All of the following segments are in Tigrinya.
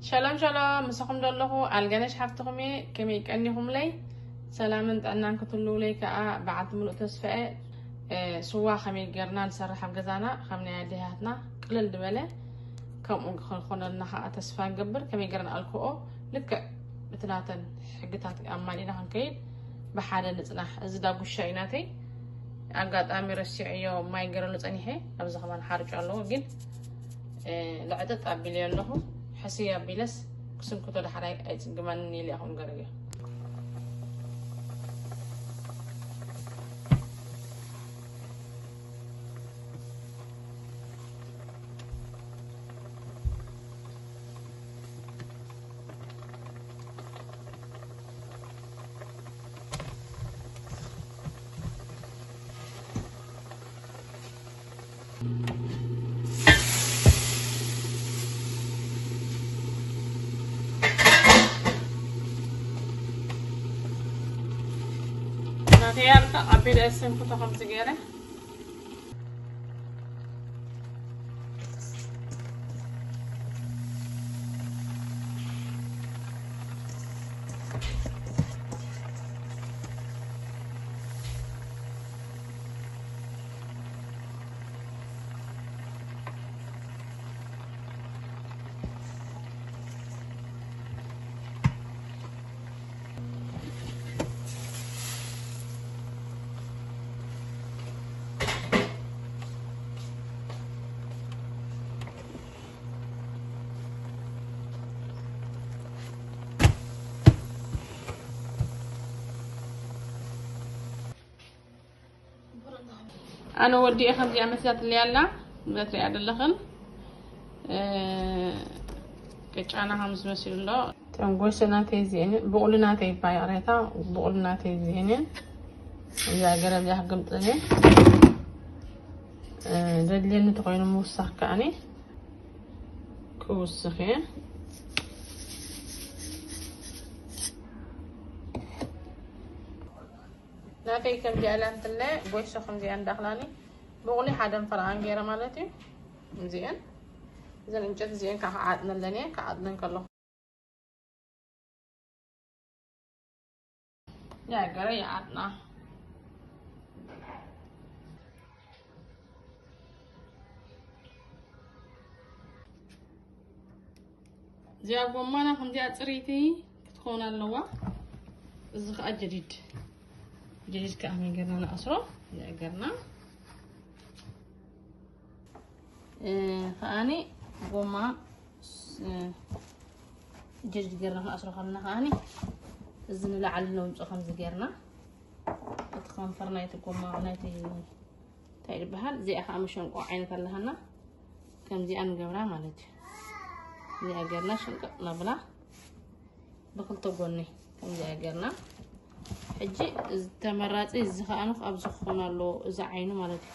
ሸሎም ሸሎም፣ ምሳኹም ዘለኹ ኣልገነሽ ሓፍትኹም እየ። ከመይ ቀኒኹምለይ? ሰላምን ጥዕናን ክትህልውለይ ከኣ በዓልቲ ምሉእ ተስፋ እየ። እ፣ ስዋ ከመይ ጌርና ንሰርሕ ኣብ ገዛና፣ ከም ናይ ኣዴታትና ቅልል ዝበለ፣ ከምኡ ክኾነልና ከኣ ተስፋ ንገብር። ከመይ ጌርና ኣልክኦ፣ ልክዕ እቲ ናተን ሕግታት ኣማሊእና ክንከይድ ብሓደ ንጽናሕ። እዚ ዳጉሻ እዩ ናተይ። ኣጋጣሚ ረሲዐዮ ማይ ገረሉ ጸኒሐ። ኣብዚ ከማን ሓርጭ ኣለዎ፣ ግን፣ እ፣ ልዕጥጥ ኣቢለዮ ኣለኹ። ሕስይ ኣቢለስ ክስንክቶ ዳሕራይ ኣይጽግመንን ኢለ እየ ከምኡ ገረዮ። ናተይ ኣርቃ ኣቢለ እሰንኩቶ ከምዚ ገይረ። ኣነ ወዲኤ ከምዚኣ መሲላትለይ ኣላ፣ እዛ ትሪኣ ዘለኽን፣ እ፣ ቅጫና ከምዚ መሲሉ ኣሎ። እተን ጎሽ ናተይ እዚኤን፣ ብቑሊ ናተይ ይባል፣ ይቕሬታ፣ ብቑሊ ናተይ እዚኤን። እዛ ገለ እዚኣ ክግምጥን እየ። እ፣ ዘድልየኒ እንተኾይኑ ምውሳኽ ከኣኒ ክውስኽ እየ። ናተይ ከምዚኣ ኢላ እንትለ፣ ጎሾ ከምዚኣ እንዳኽላኒ፣ ብቑሊ ሓደን ፈረቓን ገይረ ማለት እዩ። እዚአን፣ እዘን እንጨት እዚአን ከዓ ክዓጥነለን እየ፣ ክዓጥነን ከለኹ። ያገረ ይዓጥና። እዚኣ ጎማና ከምዚኣ ጽርይቲ ክትከውን ኣለዋ። እዚ ከዓ ጀዲድ፣ ጀዲድ ከዓ ከመይ ጌርና ንኣስሮ? እዚኣ ጌርና፣ እ፣ ከኣኒ ጎማ ስ-፣ እ፣ ጀዲድ ጌርና ክንኣስሮ ከለና ከኣኒ እዚ ንላዕሊ ነውፅኦ ከምዚ ጌርና እቲ ከንፈር ናይቲ ጎማ ናይቲ እንታይ ይበሃል? እዚኣ ከዓ መሸንቆ ዓይነት ኣለሃና። ከምዚኣ ንገብራ ማለት እዩ። እዚኣ ጌርና ሽንቅቕ ነብላ ብክልተ ጎኒ ከምዚኣ ጌርና። ሕጂ እዚ ተመራጺ እዚ ከዓ ንኽ ኣብዚ ክኾን ኣለዎ፣ እዚ ዓይኑ ማለት እዩ።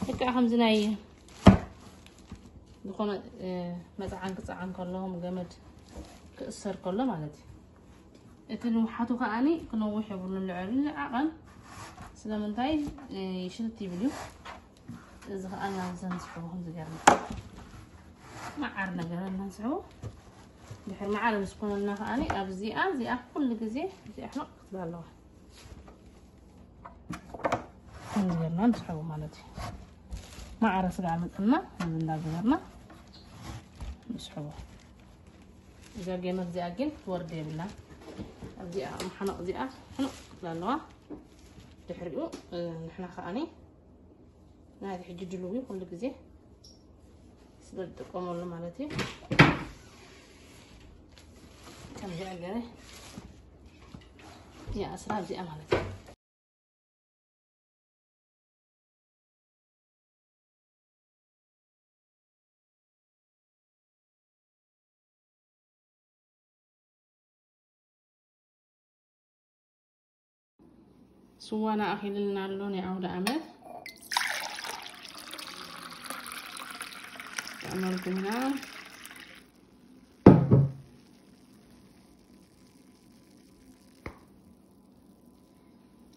ልክዕ ከምዚ ናይ ዝኾነ፣ እ፣ መጽዓን ክጸዓን ከሎ፣ ከም ገመድ ክእሰር ከሎ ማለት እዩ። እቲ ንውሓቱ ከኣኒ ክነውሕ የብሉን፣ ልዕሉ ዓቐን። ስለምንታይ? እ፣ ይሽልት ይብል እዩ። እዚ ከኣ ናብ ዘንስሕቦ ከምዚ ገርና መዓር ነገር እናንስሕቦ። ድሕሪ መዓር ምስ ኮነልና ከኣኒ ኣብዚኣ፣ እዚኣ ኩሉ ግዜ እዚኣ ሕመቕ ክትብል ኣለዋ። ከምዚ ገርና ንስሕቦ ማለት እዩ። መዓር ስጋዕ መጠና እዚ እንዳገበርና ንስሕቦ። እዛ ገመድ እዚኣ ግን ክትወርድ የብላን። ኣብዚኣ መሓነቕ እዚኣ ሕነቕ ትብል ኣለዋ። ድሕሪኡ፣ እ፣ ንሕና ከኣኒ ናይቲ ሕጂ ድልው እዩ፣ ኩሉ ግዜ ስለ ዝጥቀመሉ ማለት እዩ። ከምዚኣ ገይረ ይኣስራ ኣብዚኣ ማለት እዩ። ስዋና ኣኺልልና ኣሎ ናይ ኣውደ ኣመት። ተኣመልኩምና።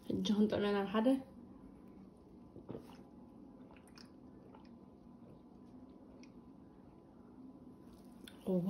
ሕጂ ክንጥዕመና ኣብ ሓደ። እዋ፣